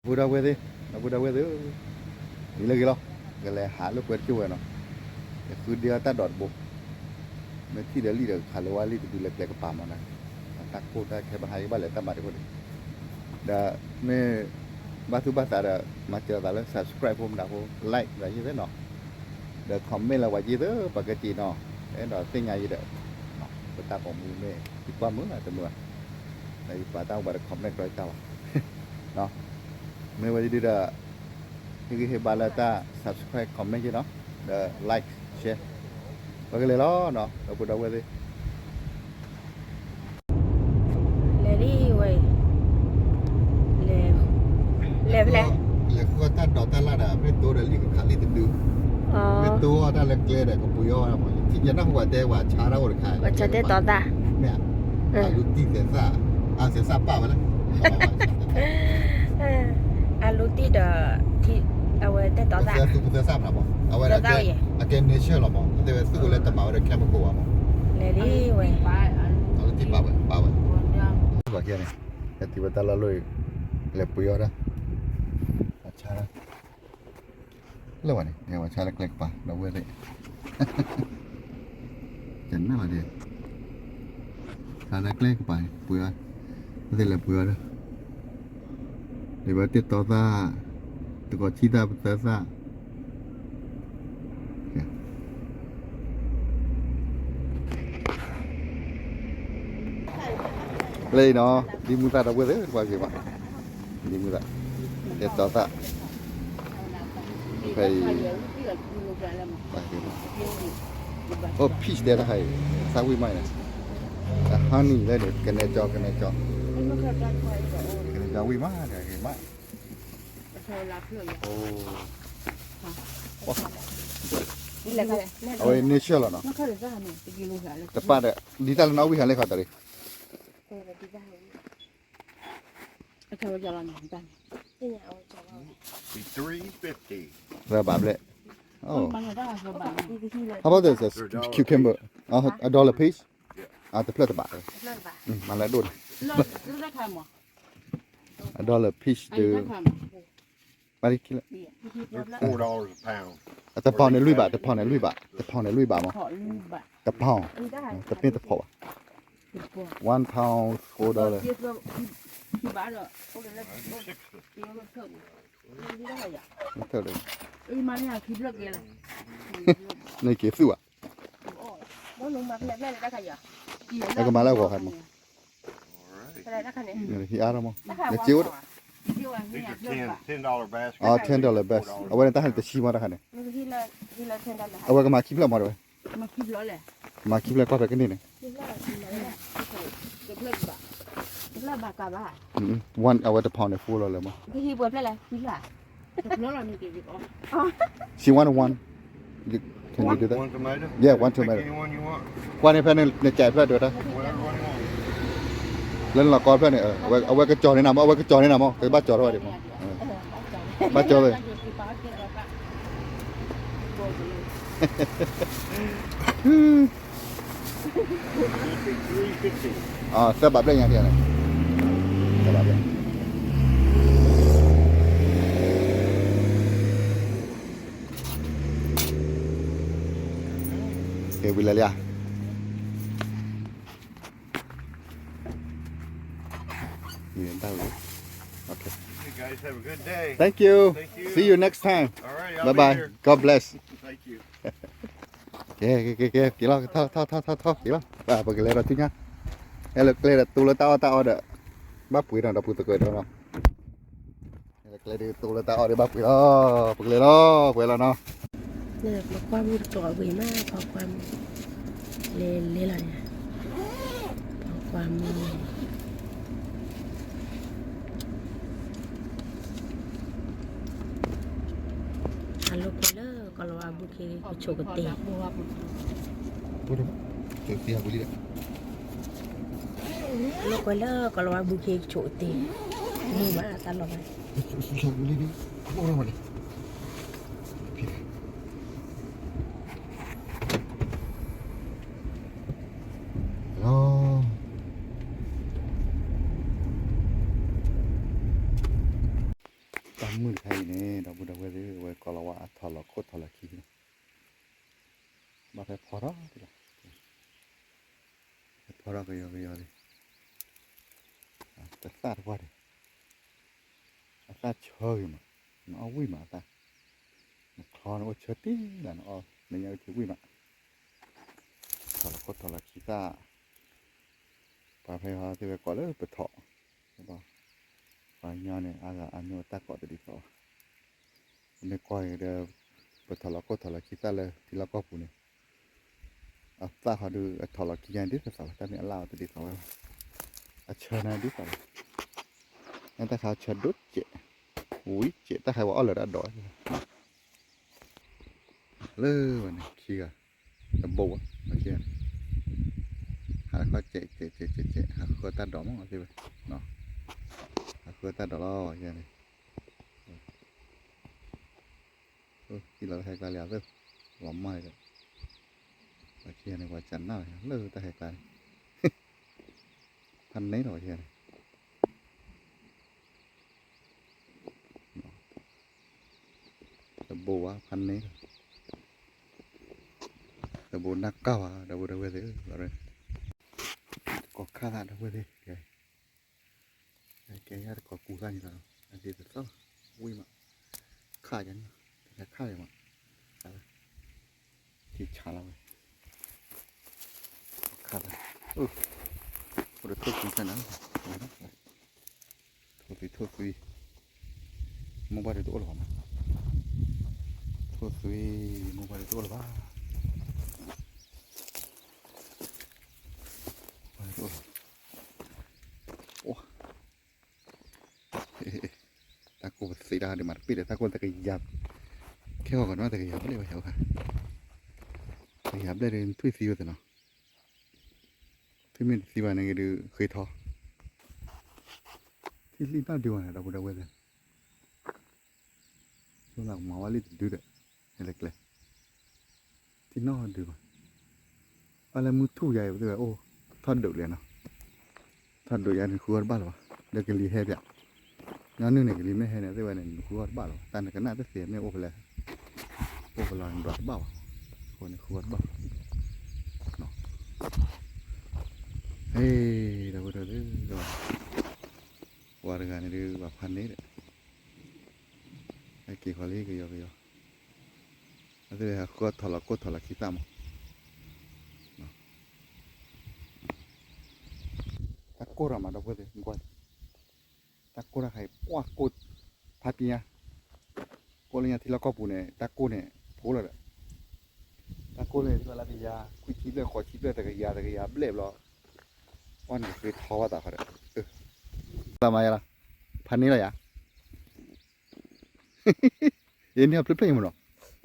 ပုၢ်ဒီဝဲၢ်သ့ၣ်, ဒီပုၢ်ဒီဝဲၢ်သ့ၣ်ဧၢ, ဒ်လဲၣ်ဂ့ၤလီၤ, ကလဲၤဟးလိာ်ကွဲတကၠိၢ်ဝဲနီၤ, ယဃုဒ့အီၣ်တၢ်ဒိးတဘိ, မ့ၢ်ထံၣ်ဒီးလံာ်ဒီး ခးလၢဝဲလံာ်တဒုလဲၤပျဲကပၤမးနီၤ, တၢ်ကိၢ်တၢ်ခဲဘၣ်ဟးဂ့ၤဘၣ်လဲၤတၢ်မၤတခိၣ်ဒံး, ဒီးမ့ၢ်ဘၣ်သူၣ်ဘၣ်သးဒီး မၤစၢၤသးလၢ subscribe ဖိမနုၤဖိ like သးယ့ၢ်သ့ၣ်နီၤ, ဒီး comment လၢပှၤယ့ၢ်သ့ၣ် ပှၤကက့ၤနီၤ, အဲၣ်ဒိးသ့ၣ်ညါယ့ၢ်ဒီး ပတၢ်ပိာ်မုၣ်မ့ၢ် ယကွၢ်မုာ်တမုာ်, ဒီးယပာ်တၢ်အိၣ်ပှၤဒီး comment ကျီတၢ်ဘၣ် မ့ၢ်ဝဲဒ်ဒီး ဟ့ၣ်ဂံၢ်ဟ့ၣ်ဘါလၢတၢ် subscribe comment ယ့ၢ်နီၤ, ဒီး like share, ပကလဲၤလီၤနီၤ ဒီပုၢ်ဒီဝဲၢ်သ့ၣ်, လဲၤလံဝဲ, လဲၤ, လဲၤဖဲလဲၣ်, လဲၤဃုအီၣ်တၢ်ဒိးတၢ်လၢ်ဒီး မ့ၢ်တိဒီးလံာ်ကခးလံာ်တဒု, မ့ၢ်တိအီၣ်တၢ်လၢကျဲဒီးကပှ့ၤအီၣ်ဝဲဒၣ်မး, ယနၢ်ဟူပှၤတဲဝဲဆါတၢ်အိၣ်တခါ, ပှၤဆါတဲတီသၣ်, မ့ၢ်, အလူတံၢ်သဲးသၣ်, အသဲးသၣ်ပာ်ဝဲလဲၣ် အလူတံၢ်ဒီး အဝဲတဲတီသၣ်, ပသဲသူၣ်ပသဲသၣ်မးမး, အဝဲဒၣ် အကဲ nature လီၤမး, အတဲဝဲသူၣ်ကလၢတမၤဝဲဒီး chemical ဘၣ်မး, လဲၤလံဝဲ, အလူတံၢ်ပာ်ဝဲ, ပာ်ဝဲ, ပှၤကဲန့ၣ်, ဟဲတုၤဝဲတၢ်လီၢ်လီၢ်အံၤ, လဲၤပှ့ၤအီၣ်ဒၣ်, ပှၤဆါ လၢဝဲန့ၣ် ပှၤဆါလၢကျဲကပၤ ဒီပုၢ်ဝဲၢ်သ့ၣ်, ကနၣ်ဘၣ်ဒ်, ဆါလၢကျဲကပၤန့ၣ် ပှ့ၤအီၣ်, ဝဲသ့ၣ်လဲၤပှ့ၤအီၣ်ဒီး, ဒ်ဝဲတဲတီသၣ်, တကီၤဆံသၣ်ပသဲသၣ် လၢအံၤနီၤ, ဒ်မုၢ်သၣ်ဒီပုၢ်ဝဲၢ်သ့ၣ် ပှၤဂ့ၤမး, ဒ်မုၢ်သၣ်, တဲတီသၣ်, ဖဲအံၤ, ပှၤဂ့ၤမး, အိၣ် peach တဲတခါအံၤ, သၣ်ဝံၣ်မးအံၤန့ၣ်, အ honey လၢန့ၣ် ကနဲကၠီ ကနဲကၠီ, ကနဲကၠီဝံၣ်မး ဂ့ၤမး, အိၣ်, အဝဲ nature လီၤနီၤ, တပာ်ဒီး ဒ်တၢ်လၢနီၣ်ဝံၣ်ဟးလၢခီတရံး Three fifty. သၢဘးဘျဲၣ်. Oh. How about this? Cucumber. A dollar piece? တဖျၢၣ်တဘး. မၤလၢဒိၣ်န့ၣ်. A dollar piece ဒီး They're four dollars a pound. တဖီန့ၣ်လွံၢ်ဘး, တဖီန့ၣ်လွံၢ်ဘး, တဖီန့ၣ်လွံၢ်ဘးမး. တဖီ, တပ့ၢ်တဖီဘၣ်. One pound, four dollar. န့ၣ်က့ၤသူၣ်ဘၣ်. နကမၤလၢအဂီၢ်ခါမး. ဟံးအါထီၣ်မး. နစ့အိၣ်ဒီး These are ten, ten dollar baskets. အ ten dollar baskets အဝဲန့ၣ် တၢ်ဟဲန့ၣ်တဆံမးတၢ်ခါန့ၣ်. အဝဲကမၤခံဖျၢၣ်မးတဝဲ. မၤခံဖျၢၣ်ကွၢ်ဖဲကန့ၢ်န့ၣ်. One အဝဲတဖီန့ၣ် four dollar မး. She want one. Can you do that? One tomato? Yeah, one tomato. Pick any one you want. ကွၢ်န့ၣ်ဖဲန့ၣ် နကဲဖျၢၣ်ဒိးတၢ်. Whatever one you want. လၢနလီၤကီဖျၢၣ်န့ၣ် အဝဲကကၠီၤန့ၢ်နၤမး, အဝဲကကၠီၤန့ၢ်နၤမး, ကဘၣ်ကၠီၤထီၣ်ဝဲဒံးမး. ဘၣ်ကၠီၤဝဲ. Three fifty. သၢဘးဘျဲၣ်ညါန့ၣ်, သၢဘးဘျဲၣ်. ကဲဝံၤလၢလံဧါ. Okay. You guys have a good day. Thank you. Thank you. See you next time. All right, I'll be here. Bye bye. God bless. Thank you. ကဲ ကဲ ကဲ ကဲ က့ၤလီၤ ထီၣ် ထီၣ် ထီၣ် ထီၣ် က့ၤလီၤ ပကလဲၤဒီးဆူညါ, ဟဲလၢကျဲဒီးတိလၢတၢ်အီၣ်တၢ်အီဒီး ဘၣ်ပှ့ၤဒီး ဒီပုၢ်သကိးဒီးနီၤ, ဟဲလၢကျဲဒီးတိလၢတၢ်အီၣ်ဒီးဘၣ်ပှ့ၤလီၤ, ပကလဲၤလီၤ ပှဲၤလီၤနီၤ, ကွၢ်မုၢ်တကိးဝံၤမး ဖီကွၢ်မုၢ်, လဲၤလဲၤလီၤန့ၣ်, ဖီကွၢ်မုၢ် အလိာ်ကွဲလၢကီၢ်လီၤဝါဘူးခ့ကဆိးကတ့ၢ်, အလိာ်ကွဲလၢကီၢ်လီၤဝါဘူးခ့ကဆိးကတ့ၢ်, မုာ်မးတၢ်လီၢ်ဘၣ်. မုၢ်တခါအံၤန့ၣ် ဒီပုၢ်ဒီဝဲၢ်သ့ၣ် အဝဲကိးလီၤဝဲအထီၣ်လီၤခိၣ်ထီၣ်လီၤခံန့ၣ်, ဘၣ်ဖဲဖီထီၣ်ဒံးလီၤ, ဖီထီၣ်ကယီကယီလံ, တသၣ်တပှၢ်ဒံး, အသၣ်ဆၢဂ့ၤမး, နအီၣ်ဝံၣ်မးအသၣ်, နချီနအိၣ်ဆၢတ့ၢ်လၢနအီၣ် နညါအုၣ်ထံဝံၣ်မး, ထီၣ်လီၤခိၣ်ထီၣ်လီၤခံသၣ်, ပှၤဖဲဟီသ့ၣ်ဝဲကိးလၢပထီၣ်, ပှၤကညီန့ၣ် အါဂၤအါမ့ၢ်အိၣ်တၢ်ကိးတဒ်သိးဘၣ်, မ့ၢ်ကွၢ်က့ၤဒီး ပထီၣ်လီၤခိၣ်ထီၣ်လီၤခံသၣ်လၢထံလီၢ်ကီၢ်ပူၤန့ၣ်, အသၣ်ဃီဒုးအထီၣ်လီၤခံယါန့ၣ်ဒ်သိးသိးဝဲ တၢ်မ့ၢ်အလၣ်အီၤတဒ်သိးဝဲဘၣ်, အဆၢန့ၣ်ဒ်သိးလီၤ, တၢ်ခါဆၢဒိၣ်စဲး, ဝံၤစဲး တၢ်ခါဝဲအီၣ်လၢာ်တၢ်ဒိး လၢဝဲန့ၣ်ခံဂၤ, တဘိဝဲ, ဟးတခီစဲးစဲးစဲးစဲးစဲး ဟးဃုအီၣ်တၢ်ဒိးမးသ့ၣ်ဝဲ, ဟးဃုအီၣ်တၢ်ဒိးလီၤန့ၣ်, သံလီၤတၢ်ဟဲကျါလံဧါသ့ၣ်, လီၤမၢ်ဒီး, ပှၤခံဂၤန့ၣ် ပှၤကနၣ်လီၤလၢတၢ်ဟဲကျါန့ၣ်, ဖးန့ၢ်လီၤပှၤခံဂၤန့ၣ် တဘိဝဲဖးန့ၢ်လီၤ, တဘိနၢ်ကၢ်ဝဲ ဒီပုၢ်ဒီဝဲၢ်သ့ၣ်, တကိးခါသးဒီပုၢ်ဝဲၢ်သ့ၣ်, ကဲယၤတကိးကူသးန့ၣ်လီၤ, အဒ်သိးသိး, ဝံၣ်မး, ခါယၤန့ၣ်, တခါခါယၤမး, ထံဆးလီၤဝဲ, ခါသး, အိၣ်ဒီးထိၣ်သွံတၢ်နၤ, ထိၣ်သွံထိၣ်သွံ, မိၢ်ပှၢ်ဒုးတအိၣ်လၢၤဘၣ်မး, ထိၣ်သွံ, မိၢ်ပှၢ်ဒုးတအိၣ်လၢၤဘၣ်, မိၢ်ပှၢ်ဒုးတအိၣ်လၢၤဘၣ်, အိၣ် တၢ်ကိၢ်ပသ့တၢ်ဟးဒုးမၤတပ့ၢ်ဒီး တၢ်ကိၢ်တကယၤ, ခဲဂီၤကနီတကယၤဘျဲၣ်ဝဲ, တကယၤဘျဲၣ်ဒုး ထွံၣ်သံဝဲသ့ၣ်နီၤ, ထွံၣ်မ့ၢ်တသံဘၣ်န့ၣ်က့ၤဒုး ဃ့ထီ, ထံၣ်လံၣ်နီၣ်ဒုးဝဲန့ၣ် ဒီပုၢ်ဒီဝဲၢ်သ့ၣ် ဆိကမိၣ်မၤဝဲလံတဒုဒီး, ဟဲလၢကျဲ, ထံၣ်နီၣ်ဒုးဘၣ်, ဘၣ်လၢမုၢ်ထူၣ်ယါအံၤ ပသ့ၣ်ဝဲအိၣ်ထီၣ်ဒုးလဲၣ်နီၤ, ထီၣ်ဒုးယါန့ၣ် ဃုအီၣ်တဘၣ်လၢၤဘၣ်, ဒီးကလံၤဟဲပၠး, ညီနုၢ်န့ၣ် ကလံၤမ့ၢ်ဟဲန့ၣ် သ့ၣ်ဝဲန့ၣ် နဃုအီၣ်တဘၣ်လၢၤဘၣ်, တၢ်နကနၣ်တသ့မ့ၢ်အိၣ်ဖဲလဲၣ်, အိၣ်ဖဲလဲၣ်နဒွးတဘၣ်ဘၣ်, အဃိန့ၣ်ဃုအီၣ်တဘၣ်လၢၤဘၣ် ဟ့ၣ် ဒီပုၢ်ဒီဝဲၢ်သ့ၣ်, ပှၤတဂၤန့ၣ်ဒုး ပှၤဖးန့ၢ်ဒီး, ဟဲက့ၤဃီၤလံကယီကယီ, အသ့ၣ်ဟဲဃုအီၣ်ထီၣ်လီၤကိၢ်ထီၣ်လီၤခံသၣ်မး, တၢ်ကိၢ်တၢ်မး ဒီပုၢ်ဝဲၢ်သ့ၣ်, ကွၢ် တၢ်ကိၢ်တၢ်ခါအံၤ ပှၢ်ကိၢ်, ဖးပညါ, ကိၢ်လၢညါထံလီၢ်ကီၢ်ပူၤန့ၣ် တၢ်ကိၢ်န့ၣ် ဖိလီၤဒီး, တၢ်ကိၢ်န့ၣ် သ့ၣ်လၢကယၤ ခွံဆံဘျဲၣ် ဃိးဆံဘျဲၣ် တကယၤ တကယၤဘျဲၣ်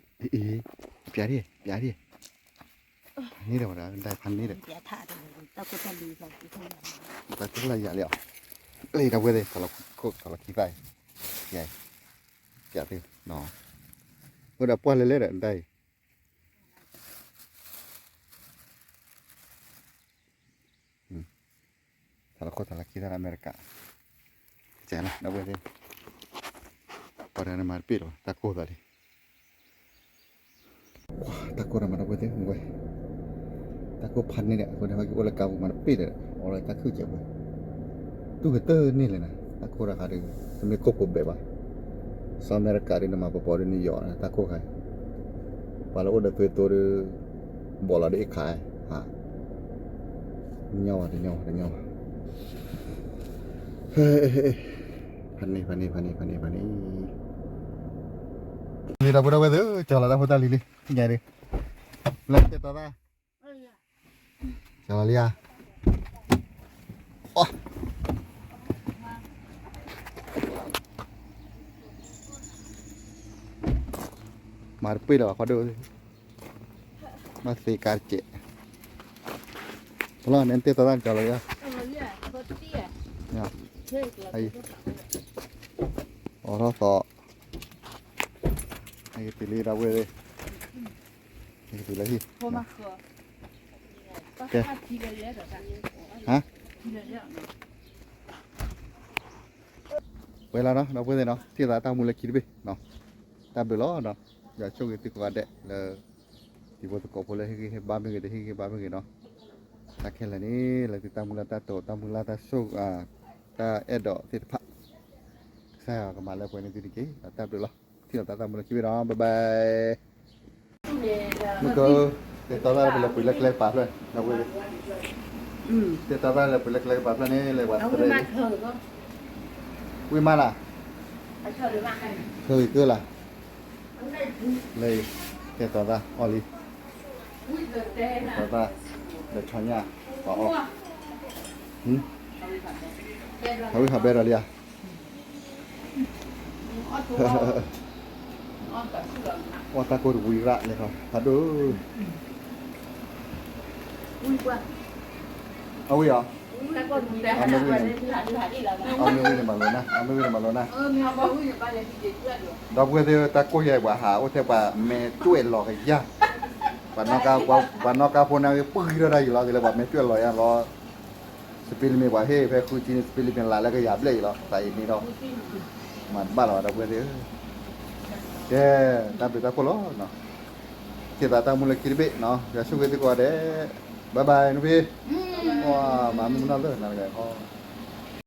ဘျီ, ပှၢ်န့ၣ်ကဃ့ထီဘၣ်သးဃီဒီး, လီၤမးယါလီၤ, ဖးန့ၢ်လီၤယါ အ့ န့ၢ်အဖျၢၣ်ဖျၢၣ်အံၤမးနီၤ, အ့ အ့ ပျးဒံး ပျးဒံး, ဖးန့ၢ်ဒီးဝဲဒၣ် ဒၣ်ဖးန့ၢ်ဒီး, တၢ်ကိၢ်လၢယၤလံဧါ, အ့ ဒီပုၢ်ဝဲၢ်သ့ၣ် ထီၣ်လီၤခိၣ်ထီၣ်လီၤခံသၣ်အံၤ, ပျးသ့ၣ်နီၤ, အိၣ်ဒီးပှၢ်လဲၤလဲၤဒီး ဒၣ်အံၤ ထီၣ်လီၤခိၣ်ထီၣ်လီၤခံသၣ်လၢအမဲရကၤ, ကဲလီၤ ဒီပုၢ်ဝဲၢ်သ့ၣ်, ပှၤတဂၤန့ၣ်မၤတပ့ၢ်လၢၤဘၣ် တၢ်ကိၢ်သးလံ, တၢ်ကိၢ်တၢ်မၤ ဒီပုၢ်ဝဲၢ်သ့ၣ်, တၢ်ကိၢ်ဖးန့ၢ်ဒီး အဃိန့ၣ် ဟဲက့ၤအိၣ်လၢကါပူၤမၤတပ့ၢ်ဒီး အိၣ်လၢတၢ်ခုၣ်ကဲးပူၤ, တူၢ်ကတၢၢ်န့ၣ်လဲၣ်နၤ, တၢ်ကိၢ်တၢ်ခါဒီး တမ့ၢ်ကိၢ်ဖိးဘဲးဘၣ်, စီၤအမဲရကၤဒီး နမၤပီၤပီၤဒီး နယီၤ တၢ်ကိၢ်ခါအံၤ, ပှၤလၢအိၣ်ဒီးသွ့တိဒီး ဘီၣ်လီၤဒီးအ့ၣ်ခး, ဟါ, တညီဘၣ် တညီဘၣ် တညီဘၣ်, ဖးန့ၢ် ဖးန့ၢ် ဖးန့ၢ် ဖးန့ၢ် ဖးန့ၢ်, လံ ဒီပုၢ်ဒီဝဲၢ်သ့ၣ်, ကၠီၤလီၤတၢ်ဖိတၢ်လံၤလံ, ညါဒီး, လၢတဲတီသၣ်, ကၠီၤလီၤလံဧါ, မၤတပ့ၢ်လၢၤဘၣ် ဖးဒိၣ်, ဘၣ်သ့ကါတကဲး, ဖလီၤန့ၣ် တဲတီသၣ် ကၠီၤလီၤလံဧါ, အိၣ်ထီၣ်သီ, ဟဲက့ၤတုၤလံ ဒီပုၢ်ဝဲၢ်သ့ၣ်, ဟဲက့ၤတုၤလၢဟံၣ်, ကဲ, ဟါ ကဲ, ကဲ, ကဲ, ဝဲလီၤနီၤ ဒီပုၢ်ဝဲၢ်သ့ၣ်နီၤ ထံၣ်သးတၢ်မူလၢခံတဘ့ၣ်နီၤ, တၢ်ဘျုးလီၤနီၤ, ယွၤဆိၣ်ဂ့ၤသုကိးဂၤဒဲးလၢ တံၤဖိသကိးဖိလၢဟ့ၣ်ဂံၢ်ဟ့ၣ်ဘါမ့ၢ်ဂ့ၤ တဟ့ၣ်ဂံၢ်ဟ့ၣ်ဘါမ့ၢ်ဂ့ၤနီၤ, တၢ်ခဲလၢာ်န့ၣ် လၢသုတၢ်မုၢ်လၢ်တၢ်တိာ် တၢ်မုၢ်လၢ်တၢ်ဆိၣ် တၢ်အဲၣ်ဒိးသ့ၣ်တဖၣ် ကစၢ်ယွၤကမၤလၢပှဲၤန့ၢ်သုတက့ၢ်. တၢ်ဘျုးလီၤ. ထံၣ်လိာ်သးတၢ်မူလၢခံဘ့ၣ်နီၤ bye bye. မုၢ်ကၢ တဲတီသၣ်လၢပလဲၤပှ့ၤလၢကျဲကပၤဖျၢၣ်, တဲတီသၣ်လၢပှ့ၤလၢကျဲကပၤဖျၢၣ်န့ၣ် လဲၤဝဲသရဲ, ဝံၣ်မးလၢ်, ဆၢဂ့ၤကၢလၢ်, လၢ တဲတီသၣ်အီၣ်လံ, တဲတီသၣ် လဲၤဆီညၣ် ပှၤအီၣ်, ဟးဝံၣ်ဟးဘဲဒီးလံဧါ အီၣ်တၢ်ကိၢ်တဝံၤရၣ်လဲၤခီ ဖးဒိၣ်, အဝံၣ်အီၤ, အမ့ၢ်ဝံၣ်န့ၣ်မၤလိာ်နၤ, အမ့ၢ်ဝံၣ်န့ၣ်မၤလိာ်နၤ, ဒီပုၢ်ဝဲၢ်သ့ၣ် တၢ်ကိၢ်ယဲၢ်ပှၤဟးအိၣ်ထဲပှၤမဲာ်တွဲၣ်လီၤကယၢ်, ပှၤနီၢ်ကါဖိန့ၣ်ဂ့ၤ ပှၤနီၢ်ကါဖိန့ၣ်ဂ့ၤ ပှၤကရၢဒၣ်ယံၤလီၤ ကလဲၤပှၤမဲာ်တွဲၣ်လီၤယံၤလီၤ စပံးလမ့ၢ်ပှၤဟ့ၣ်ဖဲဃုကံန့ၣ် စပံးလမ့ၢ်လၢကယၤဘျဲၣ်အံၤလီၤ သးအံၤန့ၣ်ဒီး မၤတဘၣ်လီၤ ဒီပုၢ်ဝဲၢ်သ့ၣ်ဧၢ, ကဲ တၢ်ဘျုးတၢ်ဖှိၣ်လီၤ, ထံၣ်သးတၢ်မူလၢခံတဘ့ၣ်နီၤ ယွၤဆိၣ်ဂ့ၤသုကိးဂၤဒဲး, bye bye နဖံ, မၤမုၢ်နီၢ်လၢနၤတဂၤခီ